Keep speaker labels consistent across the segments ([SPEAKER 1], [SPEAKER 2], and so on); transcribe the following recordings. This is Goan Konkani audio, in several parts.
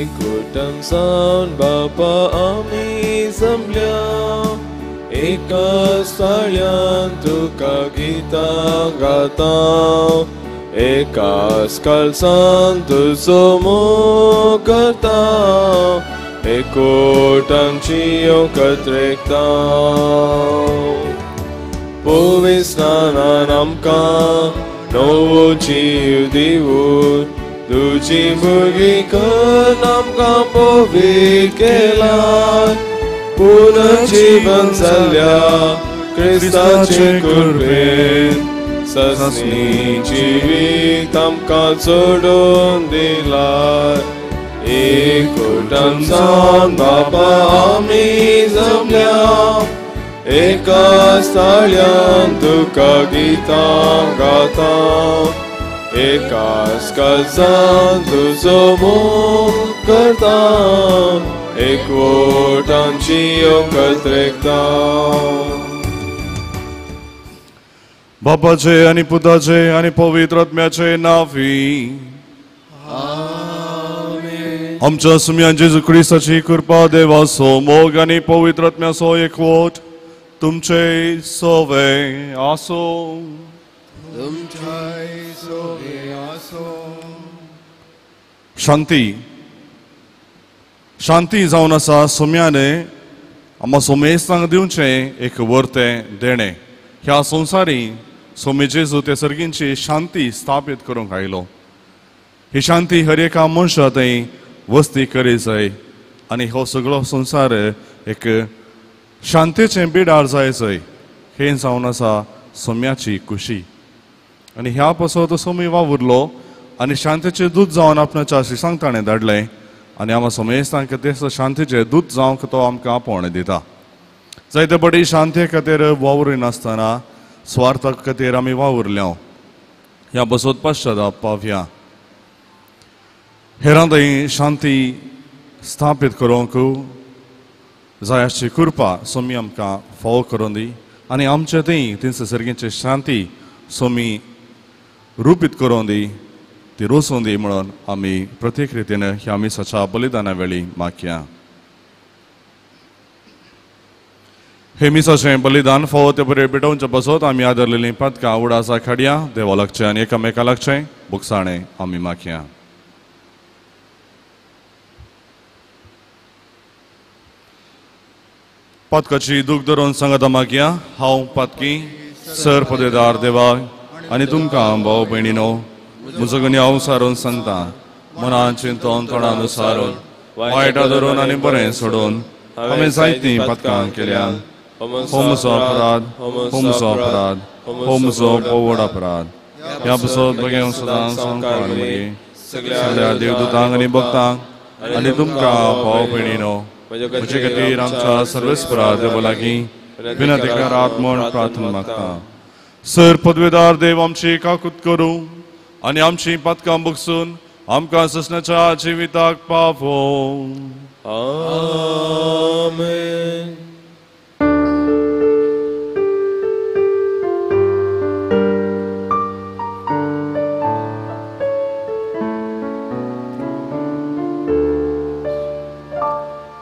[SPEAKER 1] एकूटम सावन बापा आमी जमल्या एका साळ्यान तुका गितां गाता एकाच कळसान तुजो मोग करता एकवटांची एकत्रेकता पवित्र स्नानान आमकां नवो जीव दिवन तुजी भुरगीं करून आमकां पवित्र केला पुनर्जीवन जाल्या क्रिस्ताचे कृपेन ससनी जिवीत आमकां चडोवन दिला एकवटान सावन बापा आमी जमल्या एका साळ्यान तुका गितां गाता एकाच काळजान तुजो मोग करता एकवटांची एकत्रेकता.
[SPEAKER 2] बापाचे आनी पुताचे आनी पवित्र आत्म्याचे नांवी आमच्या सुम्या जेजू क्रिस्ताची कृपा देवाचो मोग आनी पवित्र आत्म्याचो एकवट तुमचे सवे आसो. शांती शांती जावन आसा सोम्याने आमकां सोमेस्तांक दिवचें एक वर्तें देणें. ह्या संवसारी सोमे जेजू ते सर्गींची शांती स्थापीत करूंक आयलो. ही शांती हर एका मनशा थंय वस्ती करी जाय आनी हो सगळो संवसार एक शांतीचें बिडार जाय जाय हें जावन आसा सोम्याची खुशी. आनी ह्या पासत सोमी वावुरलो आनी शांतीचें दूत जावन आपणाच्या शिसांक ताणें धाडलें आनी आमकां सोमेस्तांक ते शांतीचें दूत जावंक तो आमकां आपोवणें दिता. जायते बडी शांती खातीर वावुरिनासतना स्वार्था खातीर आमी वावुरल्या ह्या बसत पश्चाताप पावया. हेरां थंय शांती स्थापीत करूंक जाय आसची कृपा सोमी आमकां फावो करून दी आनी आमचे थंय तिनशे सर्गींची शांती सोमी रुपीत करून दी ती रोसून दी म्हणून आमी प्रत्येक रितीन ह्या मिसाच्या बलिदाना वेळी मागया. हे मिसाचें बलिदान फावो ते बरें पेटोवचे पासत आमी आदरलेलीं पदकां उडासा खाडया देवा लागचें आनी एकामेका लागचें बुकसाणें आमी मागया. पातकाची दूख धरून सांगता मागया. हांव पातकी सर पदेदार देवा आनी तुमकां भाव भयणीनो म्हजो गुन्यांव सारून सांगता मनान चिंतून तोंडान सारून वायटा धरून आनी बरें सोडून हांवें जायतीं पातकां केल्या. हो म्हजो अपराध, हो म्हजो अपराध, हो म्हजो व्हड अपराध. ह्या पासत बगें सदां संवकार सगळ्या देवदूतांक आनी भक्तांक आनी तुमकां भाव भयणीनो म्हजे खातीर आमच्या सर्वेस्परा देवा लागीं विनंती करात म्हूण प्रार्थना मागता. सर पदवेदार देव आमची काकूत करूं आनी आमची पातकां बगसून आमकां ससनाच्या जिविताक पावोवं.
[SPEAKER 1] आमेन.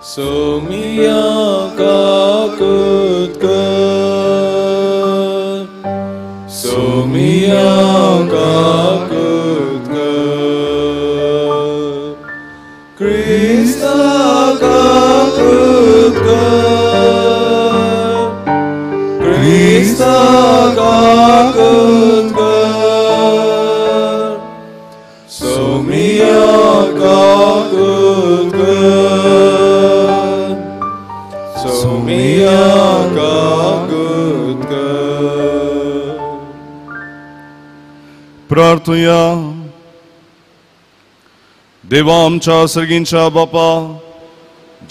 [SPEAKER 1] सोमिया काकूत कर, सोमिया काकूत कर, क्रिस्ता काकूत कर, क्रिस्ता काकूत कर, सोमिया काकूत कर, सोमिया काकूत कर.
[SPEAKER 2] प्रार्थुया. देवा आमच्या सर्गींच्या बापा,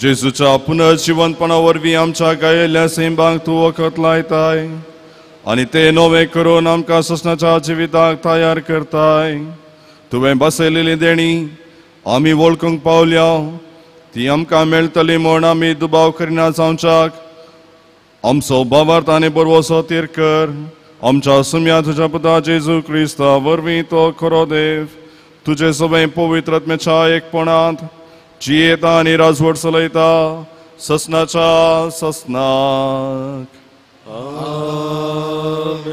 [SPEAKER 2] जेजूच्या पुनर्जिवंतपणा वरवीं आमच्या गायिल्ल्या सैंबांक तूं वखद लायताय आनी ते नवें करून आमकां सोसणाच्या जिविताक तयार करताय. तुवें बसयलेली देणी आमी वळखूंक पावल्या ती आमकां मेळटली म्हूण आमी दुबाव करिना जावच्याक आमचो भावार्थ आनी बरवसो तीर कर. आमच्या सुम्या तुज्या पुता जेजू क्रिस्ता वरवीं तो खरो देव तुजे सगळें पवित्र आत्म्याच्या एकपणांत जियेता आनी राजवट चलयता ससनाच्या ससनाक.
[SPEAKER 1] आमेन.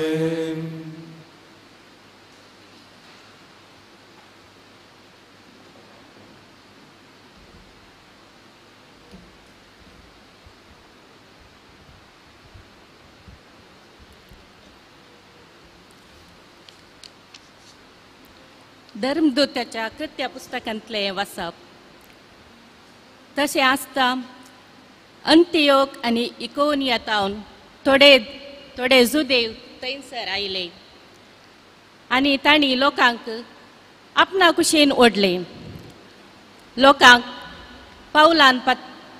[SPEAKER 3] धर्मदूताच्या कृत्या पुस्तकांतलें वाचप. तशें आसता अंत्योक आनी इकोनियातावन थोडे थोडे जुदेव थंयसर आयले आनी तांणी लोकांक आपणा कुशीन ओडले. लोकांक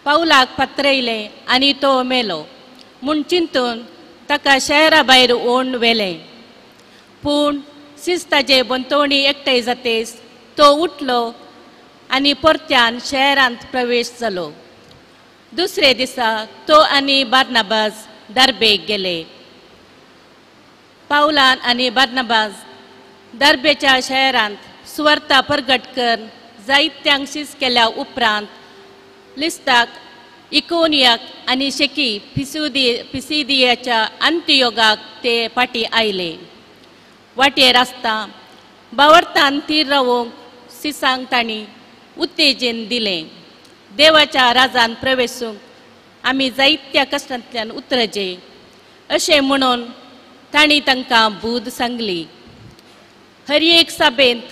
[SPEAKER 3] पावलाक पत्रयले आनी तो मेलो म्हूण चिंतून ताका शहरा भायर ओण व्हेलें. पूण शिस्ताचे बंतवणी एकठांय जातेस तो उठलो आनी परत्यान शहरांत प्रवेश जालो. दुसरे दिसा तो आनी बार्नाबास दार्बेक गेले. पावलान आनी बार्नाबास दार्बेच्या शहरांत सुवार्ता परगट कर जायत्यांक शीस केल्या उपरांत लिस्ताक इकोनियाक आनी शेकी पिसिदियाच्या अंत्ययोगाक ते फाटीं आयले. वाटेर आसता बावडतान थीर रावंक सिसांक तांणी उत्तेजन दिलें. देवाच्या राजान प्रवेशूंक आमी जायत्या कश्टांतल्यान उतरचे अशें म्हणून तांणी तांकां बूद सांगली. हर एक सभेंत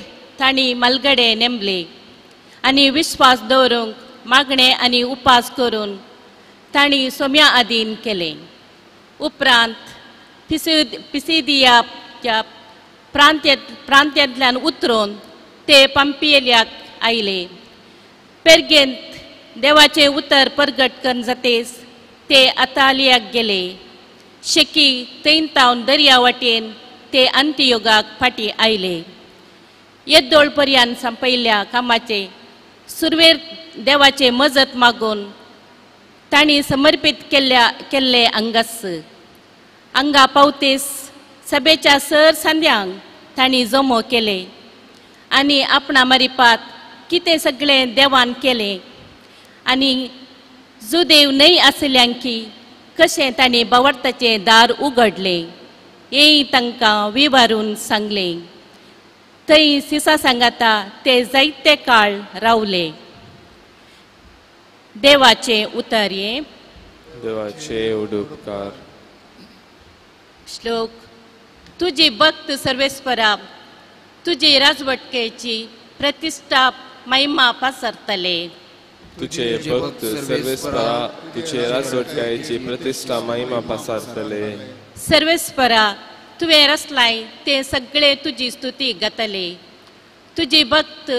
[SPEAKER 3] तांणी मालगडे नेमले आनी विश्वास दवरूंक मागणें आनी उपास करून तांणी सोम्या आदीन केलें. उपरांत पिसिदियाच्या प्रांत्यांतल्यान उतरून ते पंपियल्याक आयले. पेर्गेंत देवाचें उतर परगट करून जातेस ते अतालियाक गेले. शेकी थंय तावन दर्या वाटेन ते अंत्ययोगाक फाटीं आयले. येदोळ पर्यान संपयल्ल्या कामाचे सुरवेर देवाचे मजत मागून तांणी समर्पीत केल्ले अंगास अंगा पावतेस सभेच्या सर सांद्यांक तांणी जमो केले आनी आपणा मारिपात कितें सगळें देवान केलें आनी जुदेव न्हय आसल्यांकी कशें तांणी बावडताचें दार उगडलें हेंय तांकां विवारून सांगलें. थंय सिसा सांगाता ते जायते काळ रावले. देवाचें उतर हें.
[SPEAKER 1] देवाचे उपकार.
[SPEAKER 3] श्लोक. तुजी भक्त सर्वेस्परा तुजी राजवटकेची प्रतिश्ठा महिमा पसरतले.
[SPEAKER 1] तुझे भक्त सर्वेस्परा तुझे राजवटकायेची प्रतिश्ठा महिमा पसरतले.
[SPEAKER 3] सर्वेस्परा तुवें रचलाय ते सगळे तुजी स्तुती गातले. तुजी भक्त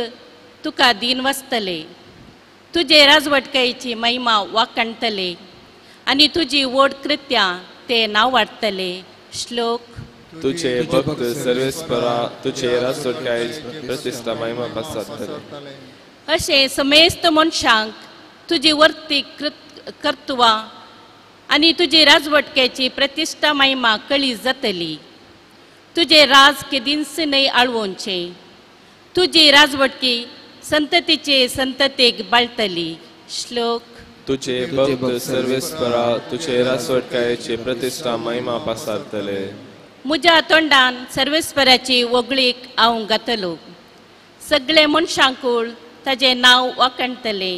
[SPEAKER 3] तुका दीन वसतले. तुजे राजवटकायेची महिमा वाखाणतले आनी तुजी व्हड कृत्यां ते नांव वाडटले. श्लोक.
[SPEAKER 1] तुझे भक्त सर्वेस्परा तुझे राजवटकायेची प्रतिश्ठा महिमा पसरतले.
[SPEAKER 3] अशें समेस्त मनशांक तुजी वर्ती कर्तुवां आनी तुजी राजवटकेची प्रतिश्ठा महिमा कळी जातली. तुजें राज केदींच न्हय आळवोवचें. तुजी राजवटकी संततीचे संततेक बाळटली. श्लोक.
[SPEAKER 1] तुझे भक्त सर्वेस्परा तुझे राजवटकायेची प्रतिश्ठा महिमा पसरतले.
[SPEAKER 3] म्हज्या तोंडान सर्वेस्पराची वगळीक हांव गातलो. सगळे मनशांकूळ ताजें नांव वाखाणतले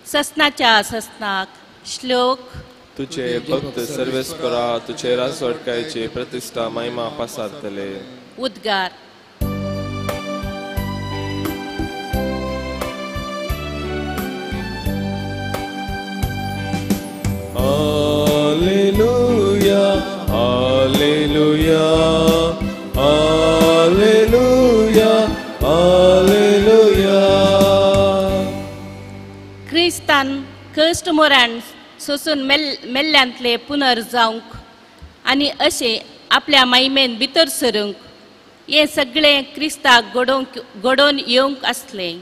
[SPEAKER 3] ससनाच्या ससनाक. श्लोक.
[SPEAKER 1] तुझे भक्त सर्वेस्परा तुझे राजवटकायेची प्रतिश्ठा महिमा पसरतले.
[SPEAKER 3] उद्गार.
[SPEAKER 1] Hallelujah, hallelujah, hallelujah, hallelujah.
[SPEAKER 3] क्रिस्तान कश्ट मोरान सोसून मेल्ल्यांतले पुनर्जावंक आनी अशें आपल्या मायमेन भितर सरूंक हें सगळें क्रिस्ताक घडोवन येवंक आसलें.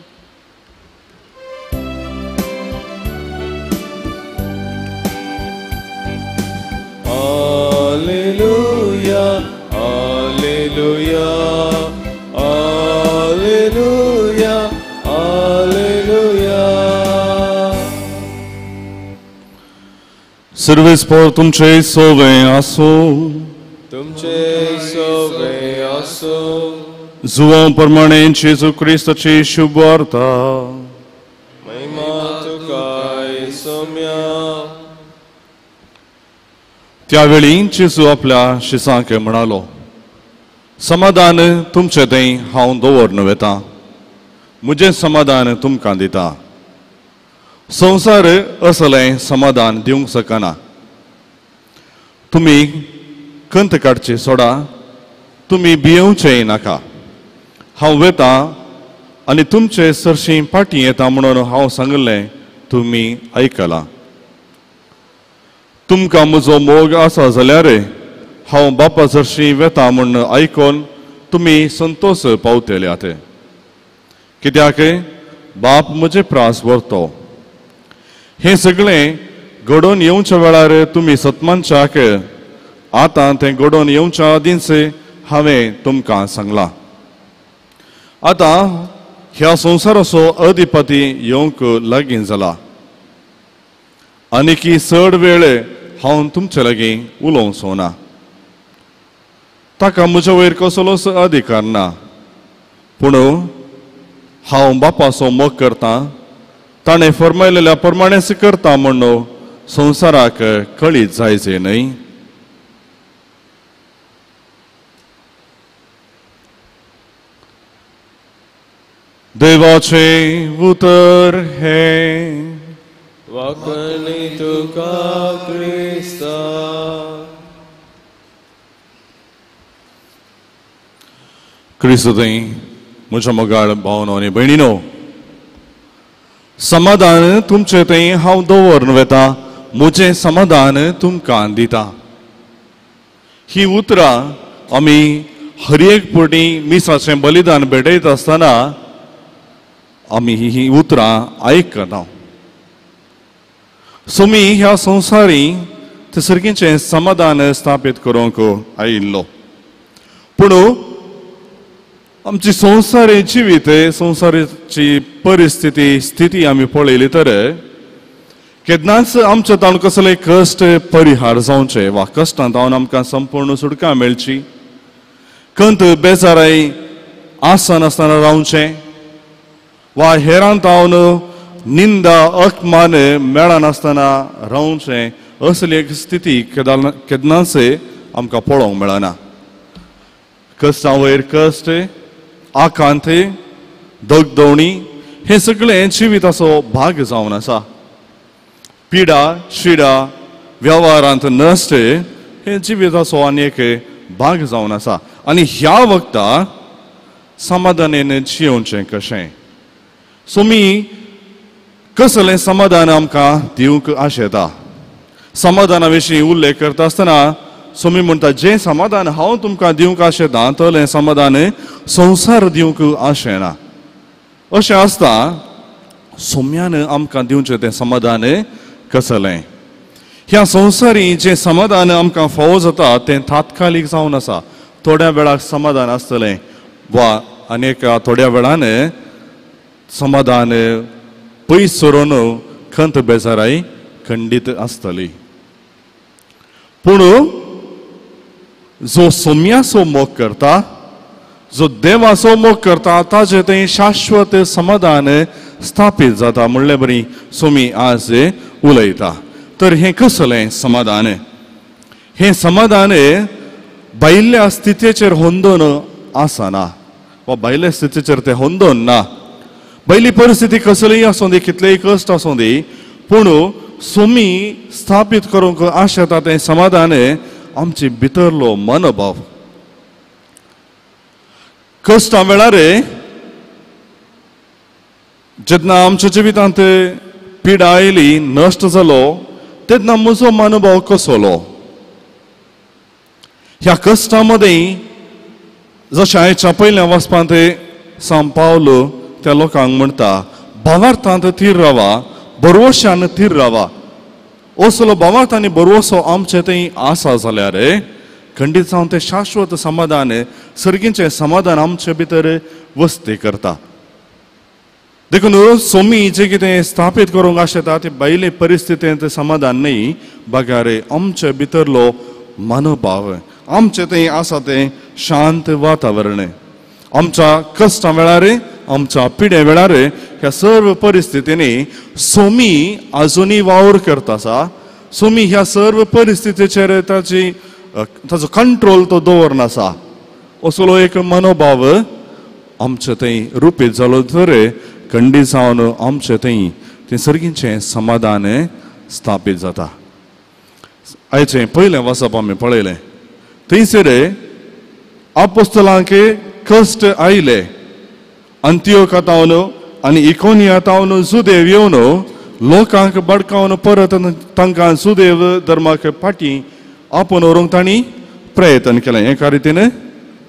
[SPEAKER 1] Hallelujah, hallelujah, hallelujah, hallelujah.
[SPEAKER 2] सर्वेस्पर तुमचे सोवे आसो.
[SPEAKER 1] तुमचे सोवे आसो.
[SPEAKER 2] जुवां प्रमाणे जेजू क्रिस्ताची शुभवार्ता.
[SPEAKER 1] महिमा तुका सोम्या.
[SPEAKER 2] त्यावेळी जेजू आपल्या शिसांक म्हणालो, समाधान तुमचे थंय हांव दवरून वता, म्हजें समाधान तुमकां दिता. संवसार असलें समाधान दिवंक शकना. तुमी कंत काडची सोडा, तुमी भियेवचें नाका. हांव वेता आनी तुमचे सरशीं फाटीं येता म्हणून हांव सांगिल्लें तुमी आयकलां. तुमकां म्हजो मोग आसा जाल्यार हांव बापा सरशीं वेता म्हूण आयकून तुमी संतोश पावतले आतां, कित्याक बाप म्हजे प्रास व्हरतो. हें सगळें घडोवन येवच्या वेळार तुमी सतमानशाक आतां तें घडोवन येवच्या आदींच हांवें तुमकां सांगलां. आतां ह्या संवसाराचो अधिपती येवंक लागीं जाला. आनीकी चड वेळ हांव तुमचे लागीं उलोवचो ना. ताका म्हज्या वयर कसलोच अधिकार ना, पूण हांव बापाचो मोग करतां, ताणें फर्मायलेल्या प्रमाणेच करता म्हूण संवसाराक कळीत जायचें न्हय. देवाचें उतर हें.
[SPEAKER 1] वाकणी तुका क्रिस्ता.
[SPEAKER 2] क्रिस्त थंय म्हज्या मोगाळ भावनो आनी भयणीनो, समाधान तुमचे थंय हांव दवरून वता, म्हजें समाधान तुमकां दिता. ही उतरां आमी हर एक फावटी मिसाचें बलिदान भेटयत आसतना आमी ही उतरां आयकता. सोमी ह्या संवसारी ते सारकेंचें समाधान स्थापीत करूंक आयिल्लो, पूण आमची संवसारी जिवीत, संवसाराची परिस्थिती स्थिती आमी पळयली तर केन्नाच आमच्या तावन कसले कश्ट परिहार जावचे वा कश्टांत तावन आमकां संपूर्ण सुटका मेळची, कंत बेजाराय आसनासतना रावचें वा हेरांत तावन निंदा अपमान मेळनासतना रावचें, असली एक स्थिती केन्नाच आमकां पळोवंक मेळना. कश्टां वयर कश्ट, आकांत, दगदवणी हें सगळें जिविताचो भाग जावन आसा. पिडा शिडा वेव्हारांत नश्ट हें जिविताचो आनी एक भाग जावन आसा. आनी ह्या वखदा समाधानेन जियोवचें कशें? सोमी कसलें समाधान आमकां दिवंक आशेता? समाधाना विशीं उल्लेख करता आसतना सोमी म्हणटा, जें समाधान हांव तुमकां दिवंक आशेता तलें समाधान संवसार दिवंक आशेना. अशें आसता सोम्यान आमकां दिवचें तें समाधान कसलें? ह्या संवसारी जें समाधान आमकां फावो जाता तें तात्कालीक जावन आसा. थोड्या वेळाक समाधान आसतलें वा आनी थोड्या वेळान समाधान पयस सरून खंत बेजाराय खंडीत आसतली. पूण जो सोम्याचो मोग करता, जो देवाचो मोग करता, ताजें तें शाश्वत समाधान स्थापीत जाता म्हणले बरी सोमी आज उलयता. तर हें कसलें समाधान? हें समाधान भायल्या स्थितीचेर होंदोन आसना वा भायल्या स्थितीचेर तें होंदोन ना. भायली परिस्थिती कसलीय आसूं दी, कितलेय कश्ट आसूं दी, पूण सोमी स्थापीत करूंक आशेता तें समाधान आमचे भितरलो मनोभाव. कश्टां वेळार जेन्ना आमच्या जिवितांत पिडा आयली, नश्ट जालो, तेन्ना म्हजो मनोभाव कसलो? ह्या कश्टां मदीं जशें आयच्या पयल्या वाचपांत सांव पावलो त्या लोकांक म्हणटा, भावार्थांत थीर रावा, भरवशान थीर रावा. असलो भावार्थ आनी भरवसो आमचे थंय आसा जाल्यार खंडीत जावन तें शाश्वत समाधान, सर्गीचें समाधान आमचे भितर वस्ती करता. देखून सोमी जें कितें स्थापीत करूंक आशेता ते भायले परिस्थितींत समाधान न्हय, बगार आमचे भितरलो मनोभाव, आमचें थंय आसा तें शांत वातावरण, आमच्या कश्टां वेळार, आमच्या पिडे वेळार, ह्या सर्व परिस्थितींनी सोमी आजुनूय वावर करता आसा. सोमी ह्या सर्व परिस्थितीचेर ताची ताचो कंट्रोल तो दवरना आसा. असलो एक मनोभाव आमचे थंय रुपीत जालो तर खंडीत जावन आमचे थंय तें सर्गीचें समाधान स्थापीत जाता. आयचें पयलें वाचप आमी पळयलें, थंयसर आपोस्तलांक कश्ट आयले. अंतियोका तावन आनी इकोनिया तावन जुदेव येवन लोकांक बडकावन परत तांकां सुदेव धर्माक फाटीं आपोवन व्हरूंक तांणी प्रयत्न केलें. एका रितीन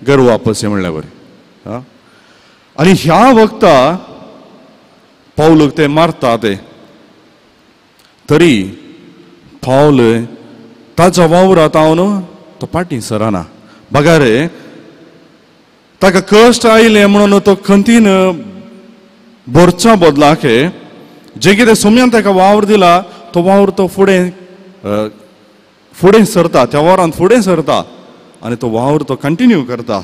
[SPEAKER 2] घर वापस म्हणल्यार बरें. आनी ह्या वखता पावलूक ते मारता ते, तरी पावल ताच्या वावरात हांव तो फाटीं सरना. बगार ताका कश्ट आयले म्हणून तो खंतीन भरच्या बदलाक जें कितें सोम्यान ताका वावर दिला तो वावर तो फुडें फुडें सरता, त्या वावरान फुडें सरता आनी तो वावर तो कंटिन्यू करता.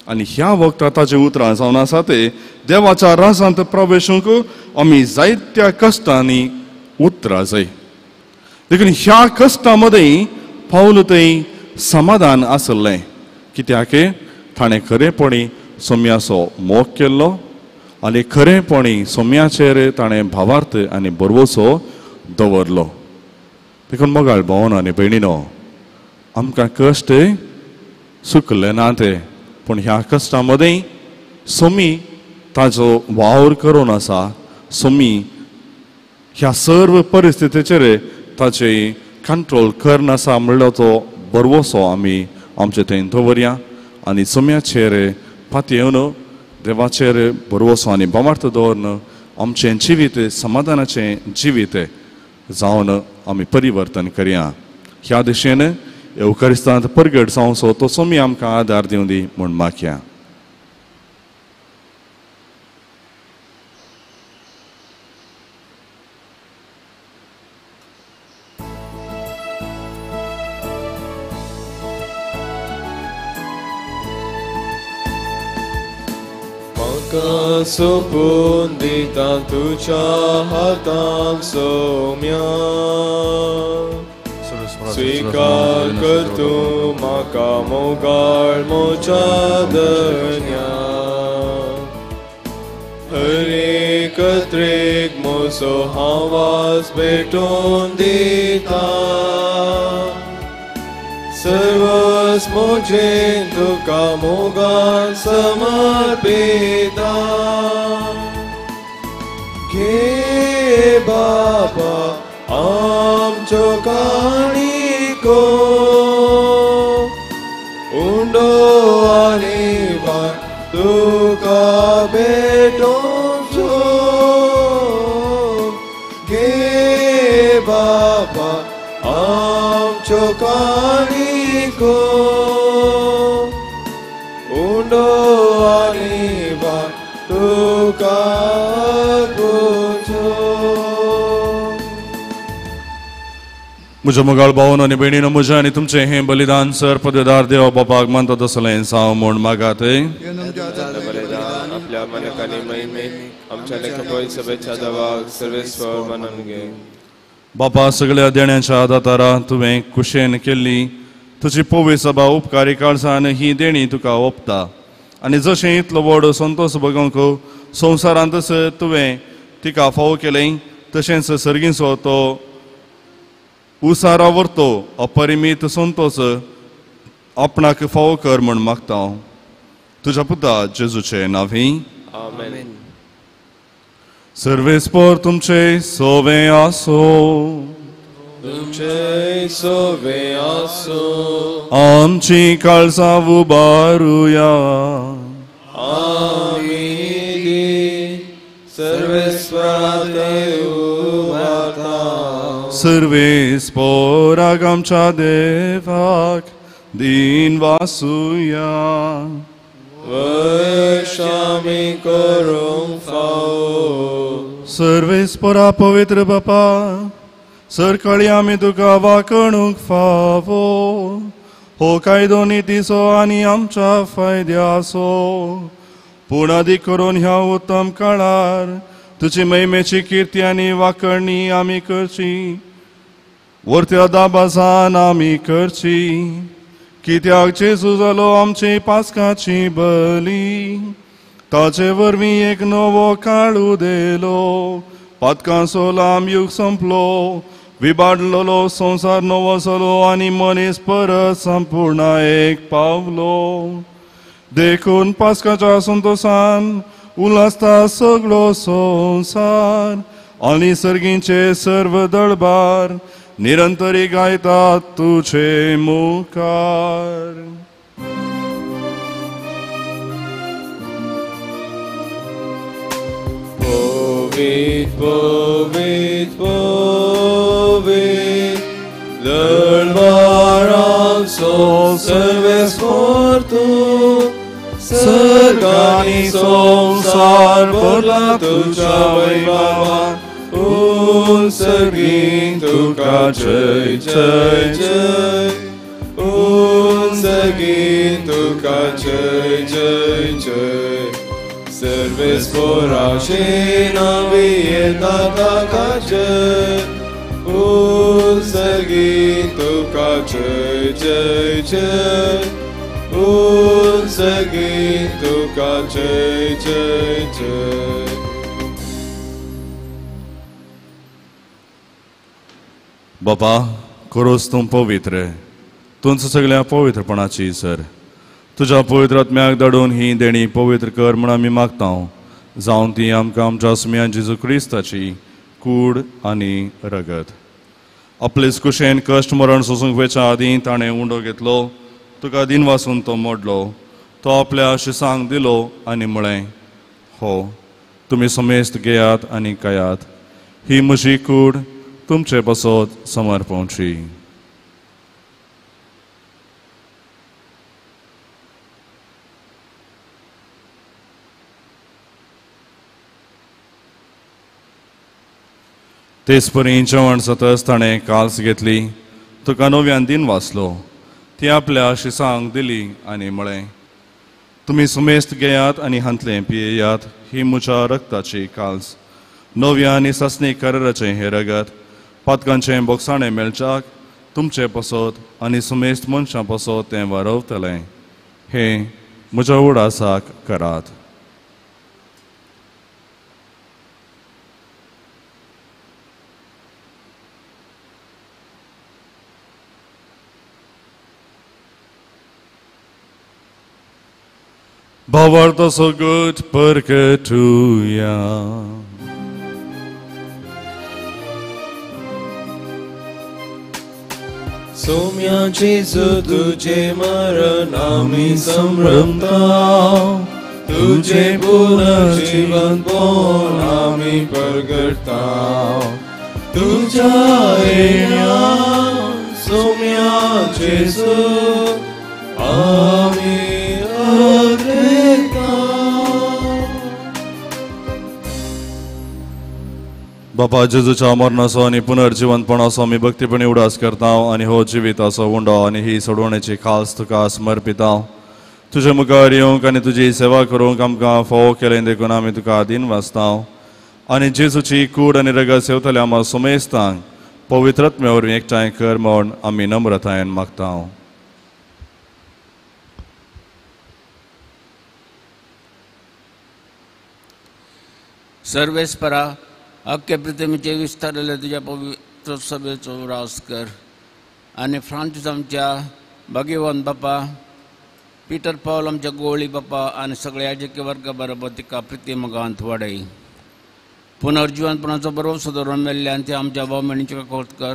[SPEAKER 2] आनी ह्या वखता ताचे उतरां जावन आसा ते देवाच्या राजांत प्रवेशूंक आमी जायत्या कश्टांनी उतरां जाय. देखून ह्या कश्टां मदीं पावल थंय समाधान आसलें, कित्याक ताणें खरेपणी सोम्याचो मोग केल्लो आनी खरेपणी सोम्याचेर ताणें भावार्थ आनी भरवसो दवरलो. देखून मोगाळ भोवन आनी भयणीनो, आमकां कश्ट सुकले ना ते, पूण ह्या कश्टां मदीं सोमी ताजो वावर करून आसा. सोमी ह्या सर्व परिस्थितीचेर ताचे कंट्रोल करनासा म्हणल्यार तो भरवसो आमी आमचे थंय दवरया आनी सोम्याचेर पातयेवन देवाचेर भरवसो आनी भावार्थ दवरून आमचें जिवीत समाधानाचें जिवीत जावन आमी परिवर्तन करया. ह्या दिशेन येवकारिस्तांत परगट जावचो तो सोमी आमकां आदार दिवं दी म्हूण मागया.
[SPEAKER 1] म्हाका सोपून दिता तुज्या हातान सोम्या, स्वीकार कर तूं म्हाका मोगाळ म्हज्या धन्या, हर एक त्रेक म्हजो हावास भेटोवन दिता, सर्वस म्हजें तुका मोगान समर्पिता. घे बाबा आमचो काणिको, उंडो आनी वाट तुका भेटोवचो. घे बाबा आमचो काणिको, उंडो आनी वाट तुका भेटोवचो.
[SPEAKER 2] म्हज्या मोगाळ भावन आनी भयणीनो, म्हजें आनी तुमचें हें बलिदान सर पदवेदार देव बापाक मानता तसलें जावं म्हूण मागात.
[SPEAKER 1] बलिदान आपल्या मनक आनी महिमेक आमच्या लेखपय सभेच्या देवाक सर्वेस्वर मानून घे.
[SPEAKER 2] बापा, सगळ्या देण्याच्या दातारा तुवें कुशेन केल्ली तुजी पवी सभा उपकारी काळजान ही देणी तुका ओंपता आनी जशें इतलो व्हड संतोश भोगोवंक संवसारांतच तुवें तिका फावो केलें, तशेंच सर्गीचो तो उसारा व्हरतो अपरिमीत संतोश आपणाक फावो कर म्हूण मागता हांव तुज्या पुता जेजूचे नांवी.
[SPEAKER 1] आमेन.
[SPEAKER 2] सर्वेस्पर तुमचे सोवे आसो,
[SPEAKER 1] तुमचे सोवे आसो.
[SPEAKER 2] आमची काळजां उबारुया,
[SPEAKER 1] आमी सर्वेस्परा उबारता.
[SPEAKER 2] सर्वेस्पराक आमच्या देवाक दीन वासुया.
[SPEAKER 1] वर्षामी करूंक फावो.
[SPEAKER 2] सर्वेस्परा पवित्र बापा, सरकाळी आमी तुका वाकणूक फावो हो कायदो नितीचो आनी आमच्या फायद्याचो, पूण अदीक करून ह्या उत्तम काळार तुजी महिमेची किर्ती आनी वाकणी आमी करची, वरत्या दाबासान आमी करची, कित्याक जेजू जालो आमची पास्काची बली, ताचे वरवीं एक नवो काळ उदेलो, पातकांचो लांब युग संपलो, विबाडलेलो संवसार नवो जालो आनी मनीस परत संपूर्ण एक पावलो. देखून पास्काच्या संतोसान उल्हासता सगळो संवसार आनी सर्गींचे सर्व दळबार निरंतरी गायतात तुझे मुखार.
[SPEAKER 1] पवित्र पवित्र पवित्र दळबाराचो सर्वेस्पर तूं, सर्गांनी संवसार भरला तुज्या वैभवान, उंचगीन तुका जय जय जय, उंचगीन तुका जय जय जय. सर्वेस्पराचे नांवी येता ताका जय, उंचगीन तुका जय जय जय, उंचगीन तुका जय जय जय.
[SPEAKER 2] बापा, खरोच तूं पवित्र, तुमचं सगळ्या पवित्रपणाची सर, तुज्या पवित्र आत्म्याक धाडून ही देणी पवित्र कर म्हूण आमी मागता, जावन ती आमकां आमच्या सुम्यान जेजू क्रिस्ताची कूड आनी रगत. आपलेच कुशेन कश्ट मरण सोसूंक वेच्या आदीं ताणें उंडो घेतलो, तुका दिनवासून तो मोडलो, तो आपल्या शिसांक दिलो आनी म्हळें, हो तुमी समेस्त घेयात आनी खायात, ही म्हजी कूड तुमचे पासत समर्पणची. तेच परी जेवण जातच ताणें काल्स घेतली, तुका नव्यान दिन वाचलो, ती आपल्या शिसांक दिली आनी म्हळें, तुमी सुमेस्त घेयात आनी हांतलें पियेयात, ही म्हज्या रक्ताची काल्स, नव्या आनी सासणी कराराचें हें रगत, पातकांचें बोगसाणें मेळच्याक तुमचे पासत आनी सुमेस्त मनशां पासत तें वारवतलें, हें म्हज्या उडासाक करात. भावार्थ सगट परकटुया.
[SPEAKER 1] सोम्या जेजू तुझे मरण आमी संभ्रमता, तुझे पुनर्जीवनपण आमी परगटता, तुझ्या येण्या सोम्या जेजू आमी अग्रेता.
[SPEAKER 2] बापा, जेजूच्या मरणाचो आनी पुनर्जिवंतपणाचो आमी भक्तीपणी उडास करता आनी हो जिविताचो उंडो आनी ही सोडवणेची खास तुका समर्पिता. तुजे मुखार येवंक आनी तुजी सेवा करूंक आमकां फावो केलें देखून आमी तुका आदीन वाचता आनी जेजूची कूड आनी रगत सेवतल्या आमकां सुमेस्तांक पवित्र आत्म्या वरवीं एकठांय कर म्हूण आमी नम्रतायेन मागता.
[SPEAKER 4] सर्वेस्परा, अख्खे पृथ्वीचे विस्तारले तुज्या पवित्र सभेचो उडास कर आनी फ्रांसीस आमच्या भाग्यवान बापा, पिटर पावल आमच्या गोळी बापा आनी सगळ्या याजकी वर्गा बरोबर तिका प्रिती मोगांत वाडय. पुनर्जिवनपणाचो भरवसो दवरून मेल्ल्यान ते आमच्या भाव भयणींची काकोत कर,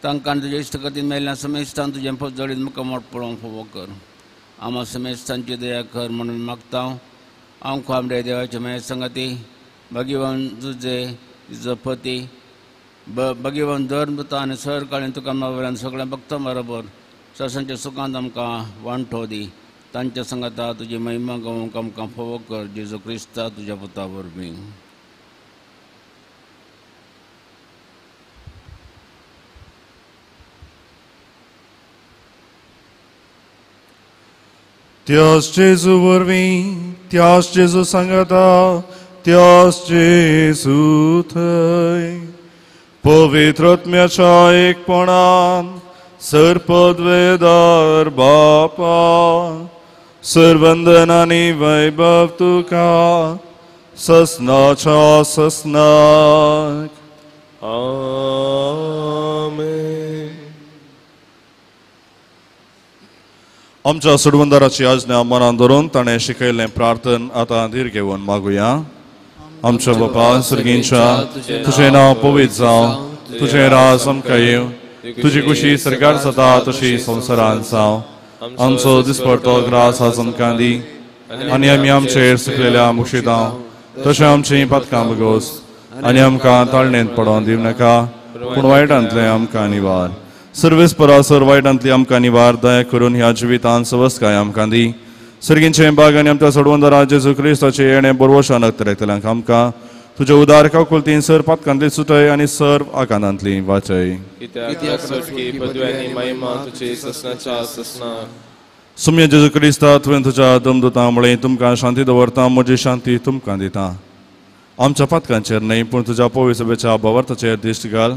[SPEAKER 4] तांकां तुज्या इश्टगतीन मेल्ल्या समेस्तान तुजें फजडीत मुखामोट पळोवंक फावो कर. आमा समेस्तांची दया कर म्हणून मागता. आमकां आमच्या देवाचे माये संगती भाग्यवान तुजे जपती भाग्यवान धर्म आनी सरकाळीन तुका वयल्यान सगळ्या भक्तां बरोबर ससांच्या सुखांत आमकां वांटो दी. तांच्या संगता तुजी महिमा गावंक आमकां फावो कर, जेजू क्रिस्ता तुज्या पुता वरवीं.
[SPEAKER 2] त्याच जेजू वरवीं, त्याच जेजू सांगाता, त्याच जेजू थंय पवित्र आत्म्याच्या एकपणान सर्पद्वेदार बापा सर्वंदन आनी वैभव तुका ससनाच्या ससनाक.
[SPEAKER 1] आमेन.
[SPEAKER 2] आमच्या सोडवंदाराची आज्ञा मनान धरून ताणें शिकयल्लें प्रार्थन आतां धीर घेवन मागुया. आमच्या बापा सर्गींच्या, तुजें नांव पवित्र जावं, तुजें राज आमकां येवं, तुजी खुशी सरकार जाता तशी संवसारांत जावं. आमचो दिसपडतो ग्रास आज आमकां दी आनी आमी आमचेर सुकलेल्या मुशीतां तशें आमचीं पातकां बगोस आनी आमकां ताळणेंत पडोवन दिवं नाका, पूण वायटांतलें आमकां निवार. सर्वेस परासर वायटांतली आमकां निवार. दया करून ह्या जिवितांत सवस्काय आमकां दी. सर्गींचें बाग आनी आमच्या सोडवंदारा जेजू क्रिस्ताचें येणें बरवशान अकतरेतल्यांक आमकां तुज्या उदार काकुलतीन सर पातकांतली सुटय आनी सर्व आकांतांतली वाचय. सुम्या जेजू क्रिस्ता, तुवें तुज्या दमदुतां म्हळें, तुमकां शांती दवरता, म्हजी शांती तुमकां दिता. आमच्या पातकांचेर न्हय पूण तुज्या पवित्र सभेच्या भावार्थाचेर दिश्ट घाल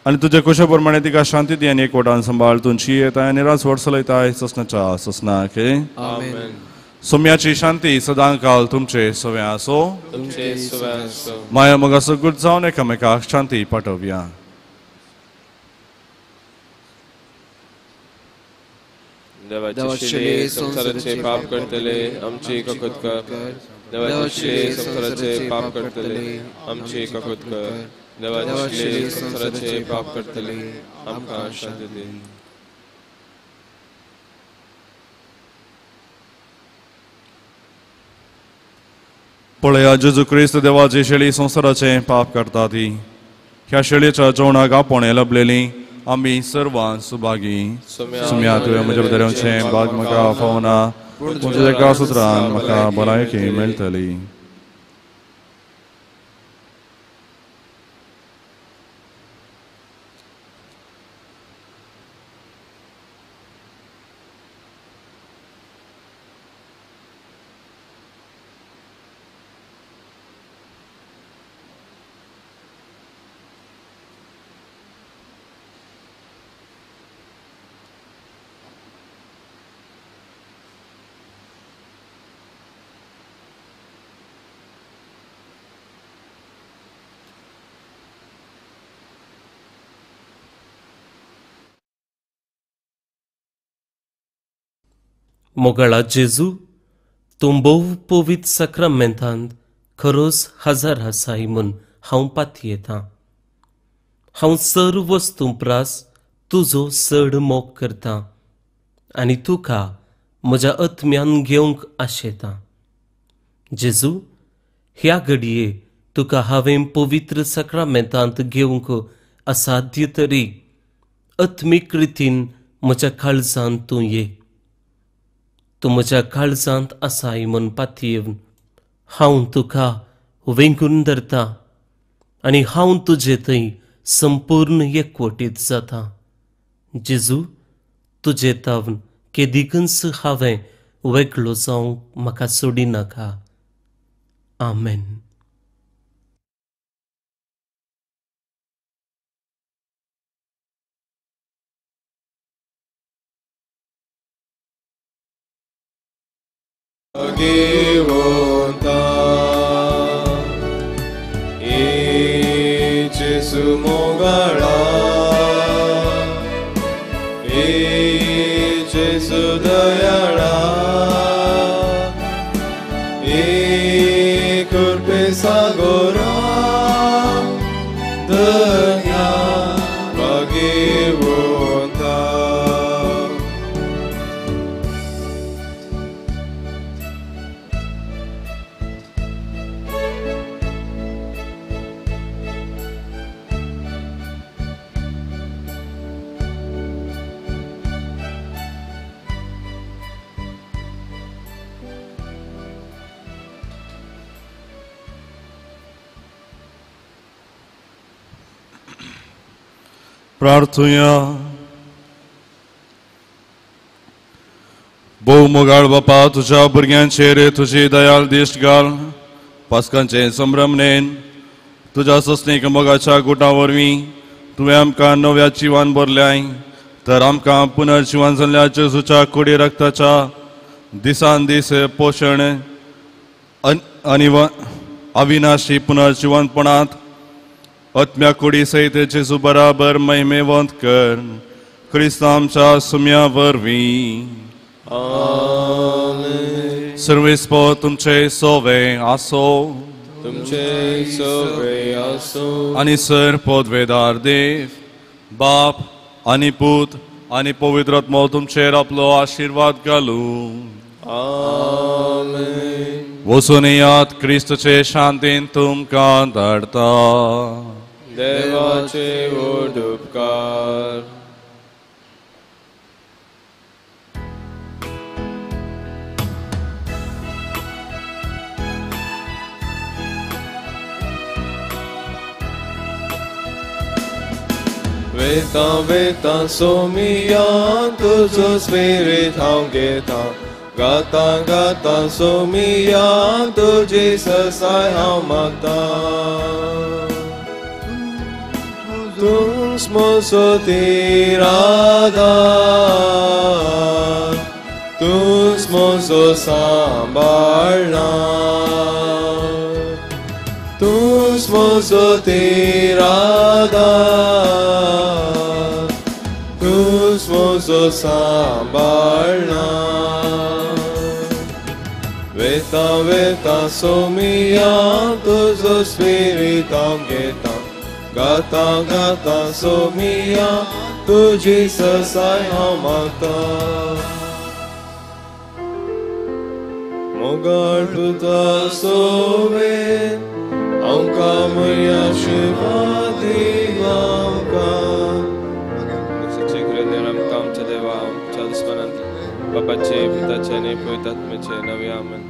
[SPEAKER 2] आनी तुज्या कुशा प्रमाणे तिका शांती दी आनी एकवटान सांबाळ. तुमची येताय आनी राजवट चलयताय ससनाच्या ससनाक. सोम्याची शांती सदां काल तुमचे सव्या आसो. माया मोगा सगूट जावन एकामेकाक शांती पाठोवया.
[SPEAKER 1] देवाचे संवसाराचे पाप करतले आमची काकूत कर. देवाचे संवसाराचे पाप करतले आमची काकूत कर. देवाचे संवसाराचे पाप करतले आमकां शांती दी.
[SPEAKER 2] पळया जेजू क्रिस्त देवाची शेळी संवसाराचें पाप करता ती. ह्या शेळयेच्या जेवणाक आपोवणें लभलेली आमी सर्वां सुभागी. सुम्या तुवें म्हज्या भितर येवचें भाग म्हाका फावना, पूण तुज्या एका सुत्रान म्हाका भलायकी मेळटली.
[SPEAKER 5] मोगाळा जेजू, तूं भोव पवित्र साक्रामेंतांत खरोच हजार आसाय म्हूण हांव पातयेतां. हांव सर्व वस्तूं प्रास तुजो चड मोग करतां आनी तुका म्हज्या आत्म्यान घेवंक आशेतां. जेजू, ह्या घडये तुका हांवें पवित्र साक्रामेंतांत घेवंक असाध्य तरी आत्मीक रितीन म्हज्या काळजांत तूं ये. तूं म्हज्या काळजांत आसाय म्हूण पातयेवन हांव तुका वेंगून धरता आनी हांव तुजे थंय संपूर्ण एकवटीत जाता. जेजू, तुजे तावन केदिकूच हांवें वेगळो जावंक म्हाका सोडिनाका. आमेन.
[SPEAKER 1] घेवता ए जेजू मोगाळा, ए जेजू दयाळा, ए कृपे सागोरा दया भागेवता.
[SPEAKER 2] प्रार्थुया. भोव मोगाळ बापा, तुज्या भुरग्यांचेर तुजी दयाल दिश्ट घाल. पास्कांचे संभ्रमणेन तुज्या सस्नीक मोगाच्या गुटा वरवीं तुवें आमकां नव्या जिवान भरल्याय, तर आमकां पुनर्जिवन जाल्ल्या जेजूच्या कुडी रक्ताच्या दिसान दीस पोशण आनी अविनाशी पुनर्जिवनपणांत आत्म्या कुडी सयत जेजू बराबर महिमेवंत कर, क्रिस्त आमच्या सुम्या वरवीं.
[SPEAKER 1] आमेन.
[SPEAKER 2] सर्वेस्पो तुमचे सोवे आसो,
[SPEAKER 1] तुमचे सोवे आसो.
[SPEAKER 2] आनी सर पदवेदार देव बाप आनी पूत आनी पवित्र आत्मो तुमचेर आपलो आशिर्वाद घालूं.
[SPEAKER 1] आमेन.
[SPEAKER 2] वचून येयात, क्रिस्तचे शांतीन तुमकां धाडटा.
[SPEAKER 1] देवाचे व्हड उपकार. वेता वेता सोमिया तुजो स्पिरीत हांव घेता, गाता गाता सोमिया तुजी ससाय हांव मागता. तूंच म्हजो तिरादार, तूंच म्हजो सांबाळणार, तूंच म्हजो तिरादार, तूंच म्हजो सांबाळणार. वेता वेता सोमिया तुजो स्पिरीत हांव घेता, गाता गाता सोमिया तुजी ससाय हांव मागता. मोगाळ पुता सोवे आमकां म्हज्या आशिर्वाद दी आमकां. आमकां आमच्या देवा आमच्या दुस्मानांत बापाचे पुताचे आनी पवित्र आत्म्याचे नवे आमेन.